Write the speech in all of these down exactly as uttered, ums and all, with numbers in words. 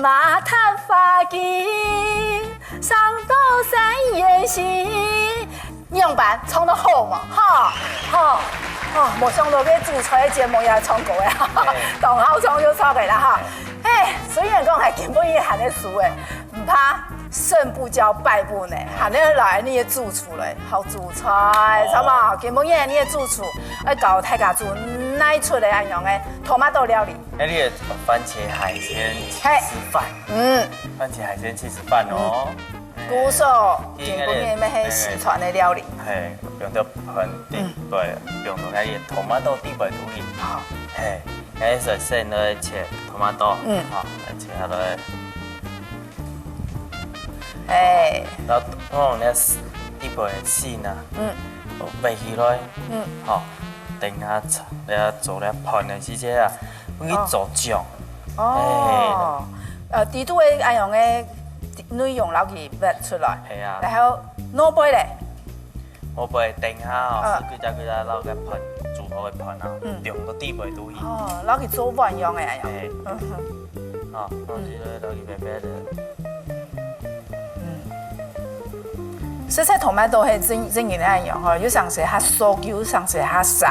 马踏花枝，上到山岩溪。仰般，唱到好無？好，好，哦，無想到這煮菜个節目也唱歌个，當好唱就唱个啦哈。嘿，雖然講還根本也還在輸誒，毋怕，勝不驕敗不餒，還能來你个主廚嘞，好煮菜，著無？根本也你个主廚，愛教大家煮哪出个恁樣个tomato料理。 哎，你个番茄海鮮起司飯，嗯，番茄海鮮起司飯哦。古早，今晡日乜係四川个料理。嘿，用到飯底，對，用到該个tomato底背肚皮。好，嘿，該首先呢切tomato，嗯，好，來切下來。哎，然後用那底背个心啊，嗯，圍起來，嗯，好，等下炒，等下做了飯个時節啊，用去做醬。 哦，呃，底肚个恁樣个內容摎佢挖出來，係啊。然後外背咧，外背等下哦，係幾隻幾隻摎个飯煮好个飯啊，用到底背肚去。哦，摎佢做碗樣个恁樣。係，嗯哼，哦，放起來摎佢白白个。嗯。 食食tomato係真真正个恁樣吼，有成時較熟，有成時較生，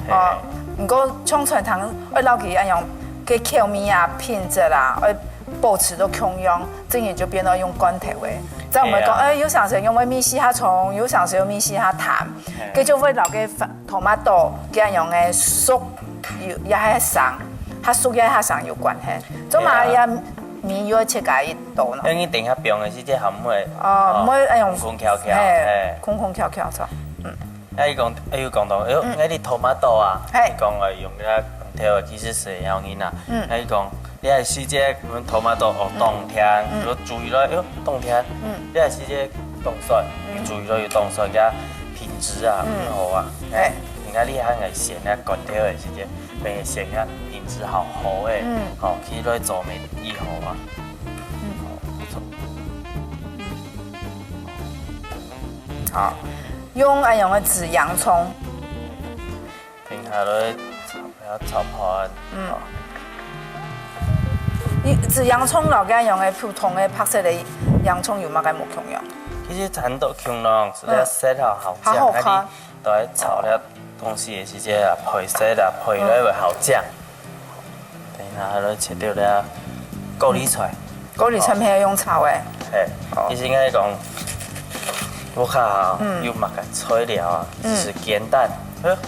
哦。毋過像餐廳愛摎佢恁樣，个口味啊、品質啊，愛保持到共樣，真正就變到用罐頭个。再毋會講，哎，有成時用个味緒較重，有成時用味緒較淡，个就會摎个tomato个恁樣个熟，有也較生，較熟也較生有關係。做麼个也米又愛切開一刀呢？因為等下放个時節還毋會，哦，毋會恁樣空空翹翹，嘿，嘿。空空翹翹，著。嗯。啊，佢講，啊，又講到，哎喲，嗯。該你tomato啊，嘿。你講个用該个罐頭个，其實係會曉人啊。嗯。啊，佢講，你係時節，我們tomato哦，嗯。當甜，嗯。有注意到，哎喲，當甜。嗯。你係時節當酸，嗯。有注意到有當酸，佢品質啊，嗯。毋好啊。嘿。嘿。你看你還愛選該罐頭个時節， 袂成啊，品質好好誒，嗯。吼，佢來做乜已好啊。嗯。吼，毋錯。好，用恁樣个紫洋蔥。停下來炒，炒飯。嗯。吼。你紫洋蔥摎該樣个普通个白色个洋蔥有麼个無共樣？其實差毋多共樣，只係色號好像，較好看。 都愛炒了東西个時節啊，配色啊，配了會好醬。等一下，還來切掉了高麗菜。高麗菜毋係用炒个。嘿，哦。其實應該講，屋下啊，嗯。有麼个材料啊，嗯。其實簡單，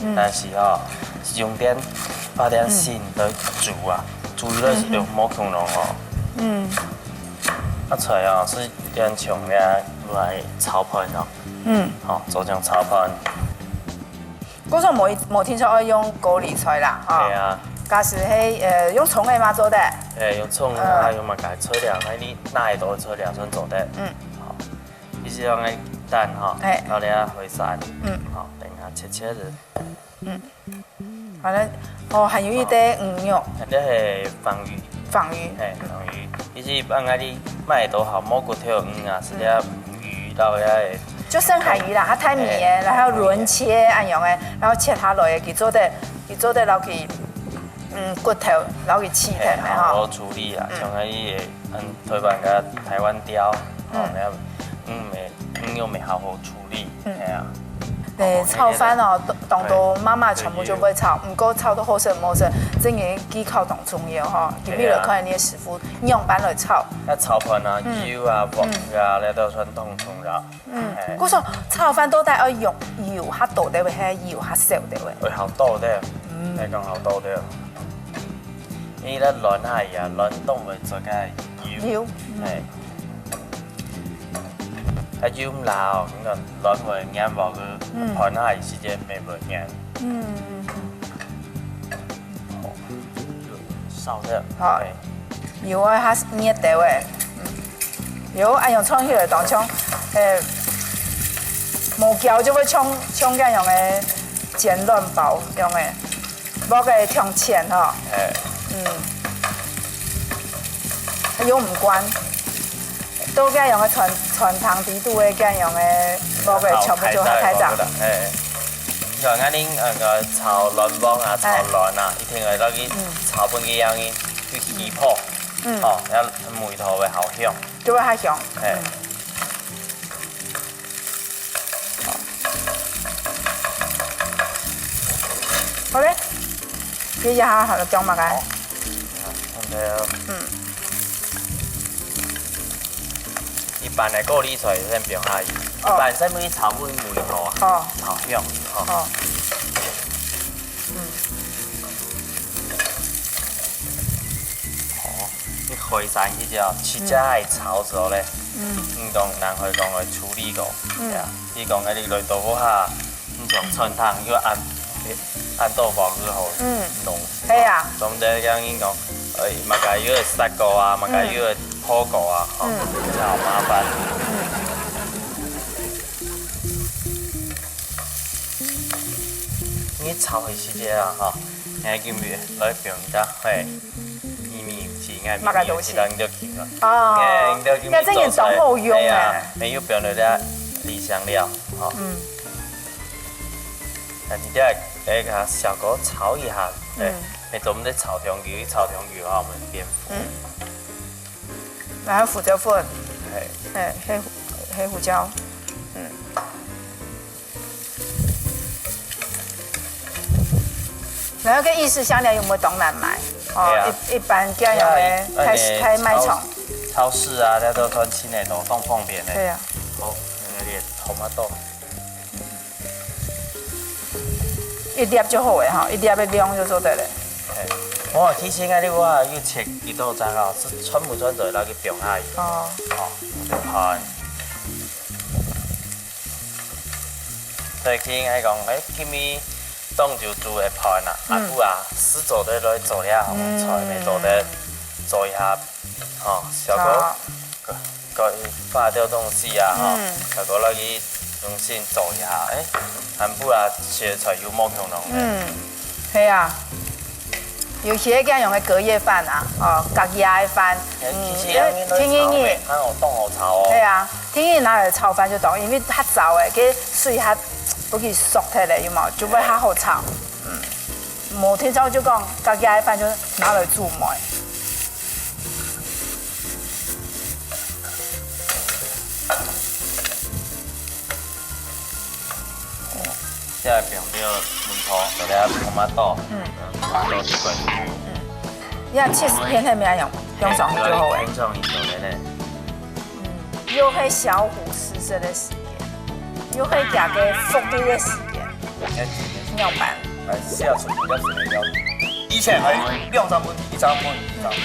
嗯。但是吼，係用電，花點心來煮啊，煮了係有無共樣哦。嗯。啊，菜啊，係點像个來炒飯哦。嗯。吼，做成炒飯。 故所無一，無聽說愛用高麗菜啦，吼。係啊。假使係，呃，用蔥个嘛做得。係，用蔥啊，呃。用麼个材料，該你哪位都材料全做得。嗯。好，你係用个蛋吼，嘿。然後你愛海產，嗯。好，等一下切切仔。嗯。好了，哦，還有一個魚肉。該係鯧魚。鯧魚。嘿，鯧魚。其實一般該你買都好，無骨頭魚啊，係這魚，然後也會 就深海魚啦，較大尾个，嘿，然後輪切恁樣个，然後切下來个，佢做得，佢做得摎佢，嗯，骨頭摎佢切忒个吼。嘿，好好處理啊，嗯。像該个，嗯，台灣个台灣鯛，嗯。吼，該，嗯，無，嗯，又無好好處理，嗯。係啊。誒，炒飯哦，當，當多媽媽全部就會炒，毋過炒到好食毋好食，真个技巧當重要吼。今日來看你个師傅仰般來炒。該炒飯啊，嗯。油啊，鑊啊，嗯。這都算當重要。 嗯，嘿。故所炒飯到底愛用油較多兜仔，還係油較少兜仔？愛較多兜，嗯。愛講較多兜。因為該卵下啊，卵都會做个油。油，嗯。嘿。啊，油毋罅哦，該卵會黏鑊个，嗯。飯下時間乜會黏。嗯。好，就燒掉。好。嘿。 油愛較熱兜仔，嗯，油恁樣嗆起來當像，誒，無攪就會像，像該樣个煎卵包樣个，鑊个向前吼，嘿。嗯，油毋慣，都該樣个餐，餐廳底肚个該樣个鑊个全部就較大隻。嘿。像𠊎等那個炒卵黃啊，炒卵啊，一定愛落去炒分佢樣个，去起泡。嗯。哦，這味道會好香。就會較香。嘿。嗯。好咧，這一下還愛放麼个？好。嗯。一般个高麗菜先放下去，哦。一般先愛炒分味道啊，哦。炒香，哦。哦。嗯。哦，你海產去就直接愛炒熟咧，嗯。你講南海講个處理過，嗯。對啊，你講个你來到屋下，你像餐廳又恁，恁多包子好，嗯。弄。 係啊。總之，像你講，呃，麼个又會殺過啊，麼个又會破過啊，吼，嗯。真好麻煩。嗯。你炒个時節啊，吼，你今日來放一下，嘿，秘密武器，你看秘密武器，麼个東西？你就聽了。哦。哎，你就今日做出來，那這个當好用哎。哎呀，沒有放了這里香料，吼。嗯。 啊，你這个，哎，个小火炒一下，哎，嗯。哎，做毋得炒香油，炒香油哈，𠊎等變苦。嗯。然後胡椒粉，嘿。嘿，黑胡，黑胡椒，嗯。然後个意式香料有無當難買？哦，對啊。一，一般這樣个，哎，太，哎，太賣場。超，超市啊，這都算新个，都當方便个。對啊。好，那個tomato。 一粒就好个吼，一粒个量就做得了。嘿，我其實應該你話要切幾多張啊，係全部全部都拿去放下去。哦。哦，你看。所以佢應該講，哎，今日當晝煮个飯啊，嗯。阿姑啊，係做得來做了，嗯。菜乜做得做一下 吼，小哥，好。个，个，放兜東西啊，吼，嗯。小哥落去用心做一下，哎，還不啊，切菜又無共樣呢。嗯，係啊。尤其係恁樣个隔夜飯啊，哦，隔夜个飯，哎，嗯，其實因為天氣熱，還有當好炒哦。係啊，天氣拿來炒飯就當，因為較燥个，个水較，不去縮忒个，有無？就會較好炒。嗯。 無聽著就講，隔夜个飯就拿來煮糜。這放兜味道，就來tomato，嗯。Tomato切塊。嗯。這cheese片係毋係用，用上去就好个。哎，用上去就好个。嗯，又係小火試食个時間，又係食个福利个時間。 仰般？哎，寫出來了，寫了。以前還兩張分，一張分，一張分。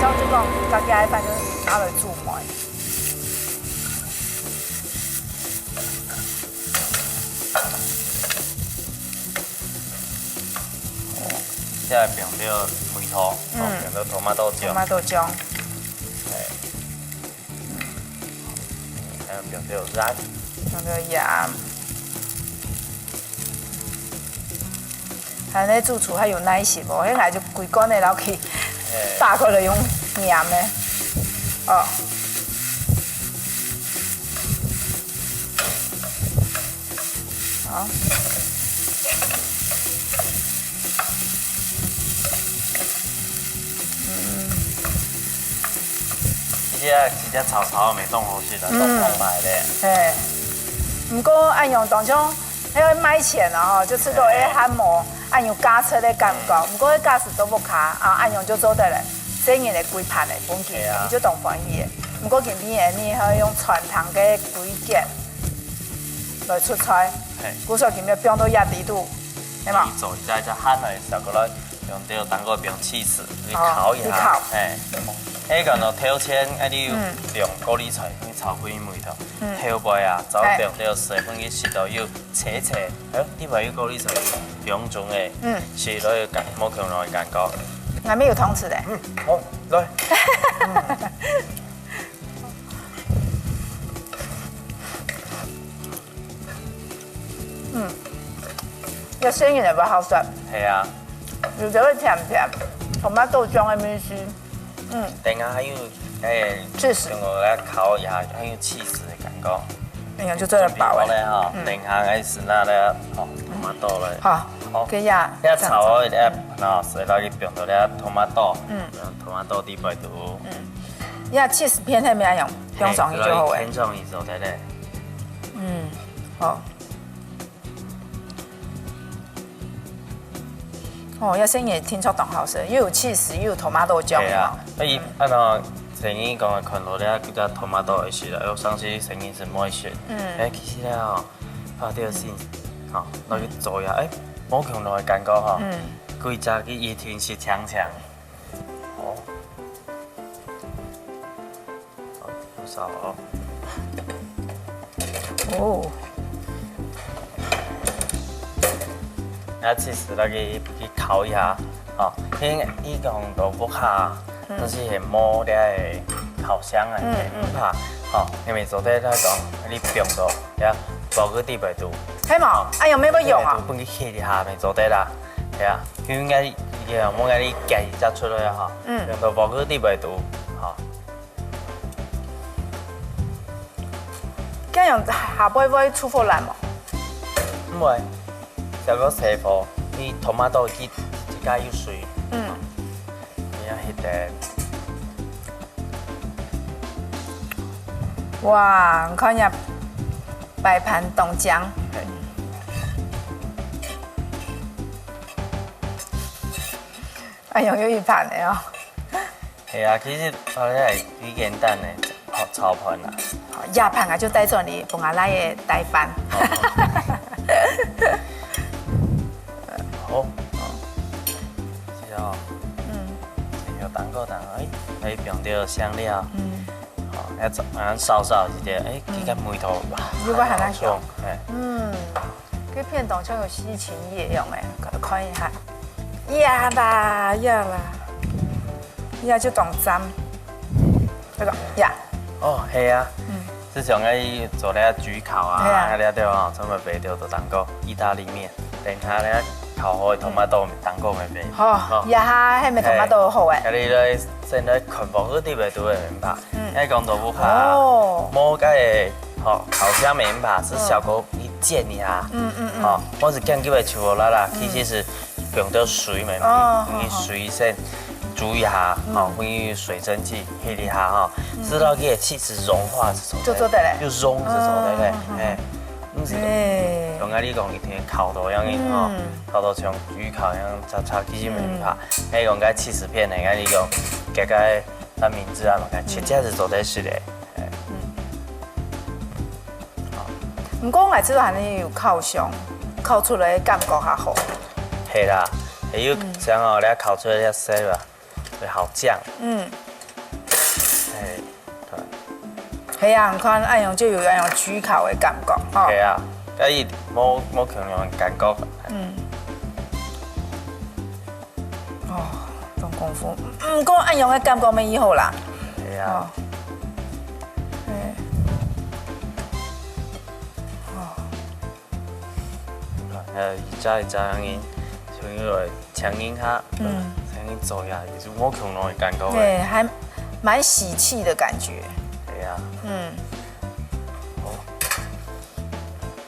照就講，家己愛擺个拿來煮糜。 這放兜味道，嗯。哦，放兜tomato醬。Tomato醬。哎。還有放兜鹽。放兜鹽。 看你主廚較有耐心哦，該𠊎就歸罐个摎佢打開來用拈个。哦。好。嗯。這隻，這隻炒炒乜當好食啊，嗯。當澎湃咧。嘿。毋過恁樣當像 該賣錢啊吼，就食到該漢堡，恁樣價值个感覺。毋過該價值都無卡啊，恁樣就做得了。這人个歸盤个風景，係啊。你就當歡喜个。毋過今天你還用傳統个規格來出菜，嘿。故所今日放到這底肚，對無？你做一下，一下หั่來，小過來，用這個當個放cheese，你烤一下，哦，你烤。嘿。哎，講到頭前，哎，你有嗯。用高麗菜，你炒開味道。嗯。後背啊，早放這個水分去食到有 脆脆，哎，你還有高麗菜，兩種个，嗯。食落去感，無共樣个感覺。𠊎乜有湯匙个。嗯，好，來。嗯。這生意也不好食，係啊，有點會甜甜，tomato醬个味緒。嗯，等下還有，欸，cheese，用我來烤一下，還有cheese的感覺。哎呀，就做得飽欸。準備好了哈，嗯，等下開始拿了，哦，tomato了。好，好，可以啊。要炒好一點，那水落去放到了tomato，嗯，tomato底背肚。嗯，要cheese片那邊用，用上去就好欸。嘿，可以，可以，對不對？嗯，好。 哦，這生意聽說當好食，又有cheese，又有tomato醬，係啊，有無？所以，嗯，啊，那生意講看到這个tomato个時了，有上次生意係無食。嗯。欸，其實咧吼，拍掉心，吼，落去做呀，欸，無共樣个感覺吼，嗯，歸隻佢一定係強強。哦。 好，不少哦。哦。那cheese落去，去烤一下，哦，因為佢講到屋下，嗯，但是係無這个烤箱啊，嗯，嗯，毋怕，哦，因為做得那種，你放到，呀，包个底背肚。係無？哦，哎呀，愛用啊？底背肚分佢歇一下，咪做得啦，係啊，佢應該，佢也無愛你夾一隻出來啊，哈，嗯，放到包个底背肚，哈。 恁樣下背會臭火爛無？毋會，燒个細火，你tomato佢自家有水。嗯。你要迄个。哇，你看一下，擺盤當靚。嘿。 哎喲，有一盤的哦。係啊，其實好像幾簡單的炒炒飯啊。好，下盤啊，就帶轉你本來个帶飯。好，係哦。嗯。有蛋糕蛋糕，哎，可以放點香料。嗯。好，要炒，好像燒燒一點，哎，嗯，這个味道，哇，如果還來香。哎。嗯。 該片當像有吸塵器一樣欸，看一下。呀啦，呀啦，呀就當讚。那個呀，哦，係啊，嗯，之前个做了焗烤啊，係啊，那了對哦，專門賣掉个蛋糕，意大利麵。等下咧，烤好个tomato蛋糕賣賣。好，哦，呀哈，還沒tomato好欸。哎，你來先來看無个地位都會明白。嗯，愛講到屋下，哦，無个吼，烤箱明白是效果 煎一下，嗯嗯嗯，吼，或者煎幾擺就好啦啦，其實是用到水嘛，哦，你水先煮一下，吼，用水蒸氣熻一下吼，直到佢个氣是融化這種，就做得了，就融這種，對不對？哎，毋是，哎，用个你講一天烤到樣个吼，烤到像焗烤一樣，炒炒其實沒辦法，還用个起司片呢，跟你講，這个三明治啊嘛，切切是做得食的，哎。 毋過𠊎知道還有烤箱，烤出來个感覺較好。係啦，還有像哦，你烤出來个色啊，會好靚。嗯。係，對。係啊，你看恁樣就有恁樣焗烤个感覺，吼。係啊，所以無無可能感覺。嗯。 哦，當功夫。毋過恁樣个感覺乜已好啦。係啊。哦。嘿。哦。呃，一隻一隻樣个，像有个強硬下，嗯，強硬做下，也是無共樣个感覺。對，還蠻喜氣的感覺。係啊。嗯。哦。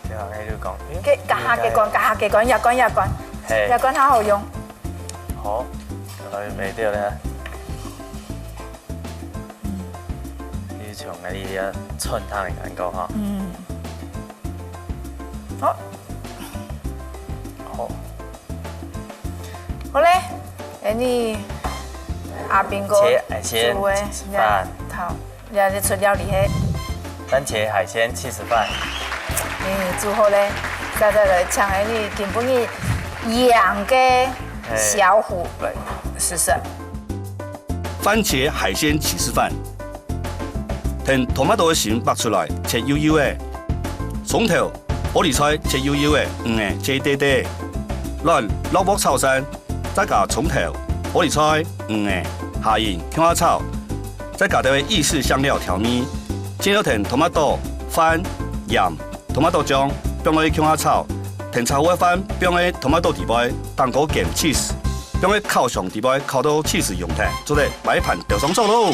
對啊，該就講，欸，該，該下个關，該下个關，這關這關，嘿，這關較好用。好，然後就沒掉了。你像該一个穿燙个感覺哈。嗯。好。好。好嘞，欸，你阿兵哥切，欸，先煮个，吃飯。好。 了，這出料理係番茄海鮮起司飯。欸，煮好咧，再再來請你今晡日贏个小虎來試食。番茄海鮮起司飯，摎tomato个心剝出來，切幼幼个。蔥頭、玻璃菜切幼幼个，黃个切短短。卵落鑊炒散， 再加蔥頭、玻璃菜、黃个、蝦仁共下炒，再加兜个意式香料調味，最後摎tomato、飯、鹽、tomato醬放落去共下炒，添炒个飯，放个tomato底背，頂高撿cheese，放个烤箱底背，烤到cheese溶忒，做得擺盤兜上桌咯。